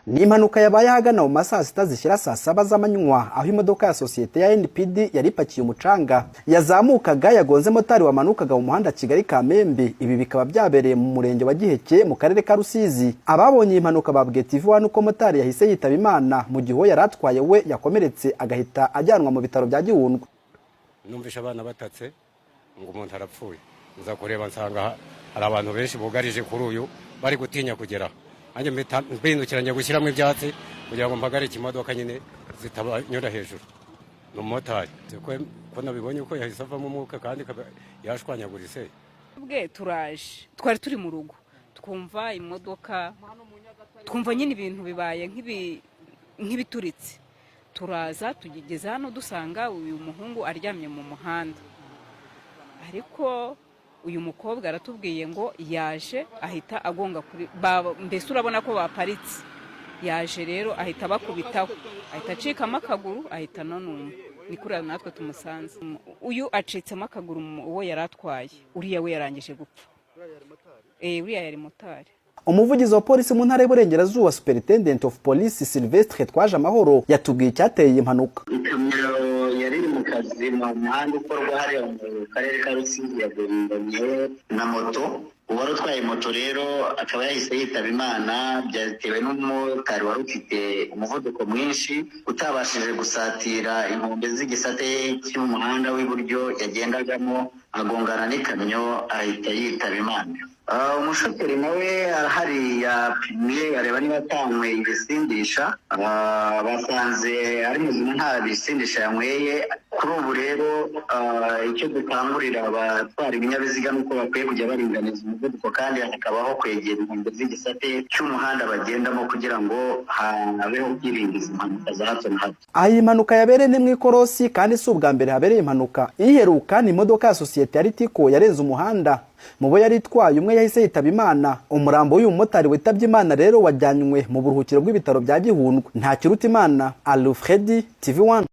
Ni impanuka yabaye ahagana mu ma saa 6 zishyira saa 7 z'amanywa, aho imodoka ya sosiyete ya NPD yari ipakiye umucanga yazamukaga yagonze motari wamanukaga mu muhanda Kigali Kamembe. Ibi bikaba byabereye mu murenge wa Giheke mu karere ka Rusizi. Ababonye iyi mpanuka babwiye TV One uko motari yahise yitaba Imana, mu gihe uwo yari atwaye we yakomeretse agahita ajyanwa mu bitaro bya Gihundwe. Numvishe abana batatse ngo umuntu arapfuye, nza kureba nsanga hari abantu benshi bugarije kuri uyu bari gutinya kugera. Nanjye mpita mpindukiranye gushyiramo ibyatsi kugira ngo mpagarike imodoka nyine zitabanyura hejuru. Ni umumotari ko nabibonye ko yahise avamo umwuka kandi yashwanyaguritse. Bwe turaje, twari turi mu rugo, twumva imodoka, twumva nyine ibintu bibaye nk'ibituritse. Turaza tugeze hano dusanga uyu muhungu aryamye mu muhanda, ariko uyu mukobwa aratubwiye ngo yaje ahita agonga kuri, mbese urabona ko baparitse, yaje rero ahita abakubitaho, ahita acikamo akaguru, ahita ananuma. Ni kuriya natwe tumusanze. Uyu acitsemo akaguru, uwo yari atwaye, uriya we yarangije gupfa. Uriya yari motari. Umuvugizi wa polisi mu ntara y'Iburengerazuba, Superintendent of Police Sylvestre Twaje Amahoro, yatubwiye icyateye iyi mpanuka. Ikamyo yari iri mu kazi mu muhanda ukorwa hariya mu karere ka Rusizi yagonganye na moto. Uwari utwaye moto rero akaba yahise yitaba Imana, byatewe n'umumotari wari ufite umuvuduko mwinshi utabashije gusatira inkombe z'igisate cy'umuhanda w'iburyo yagendagamo, agongana n'ikamyo ahita yitaba Imana. Umushoferi nawe arahari, yapimye areba niba atanyweye ibisindisha. Basanze ari muzima, nta bisindisha yanyweye. Kuri ubu rero icyo dukangurira abatwara ibinyabiziga ni uko bakwiye kujya baringaniza umuvuduko, kandi hakabaho kwegera inkombe z'igisate cy'umuhanda bagendamo kugira ngo habeho kwirinda izi mpanuka za hato na hato. Aha iyi mpanuka yabereye ni mu ikorosi, kandi si ubwa mbere habereye impanuka. Iheruka ni imodoka ya sosiyete ya Ritco yarenze umuhanda. Mu bo yari itwaye umwe yahise yitaba Imana. Umurambo w'uyu mumotari witabye Imana rero wajyanywe mu buruhukiro bw'ibitaro bya Gihundwe. Ntakiruta Imana Alfred, TV One.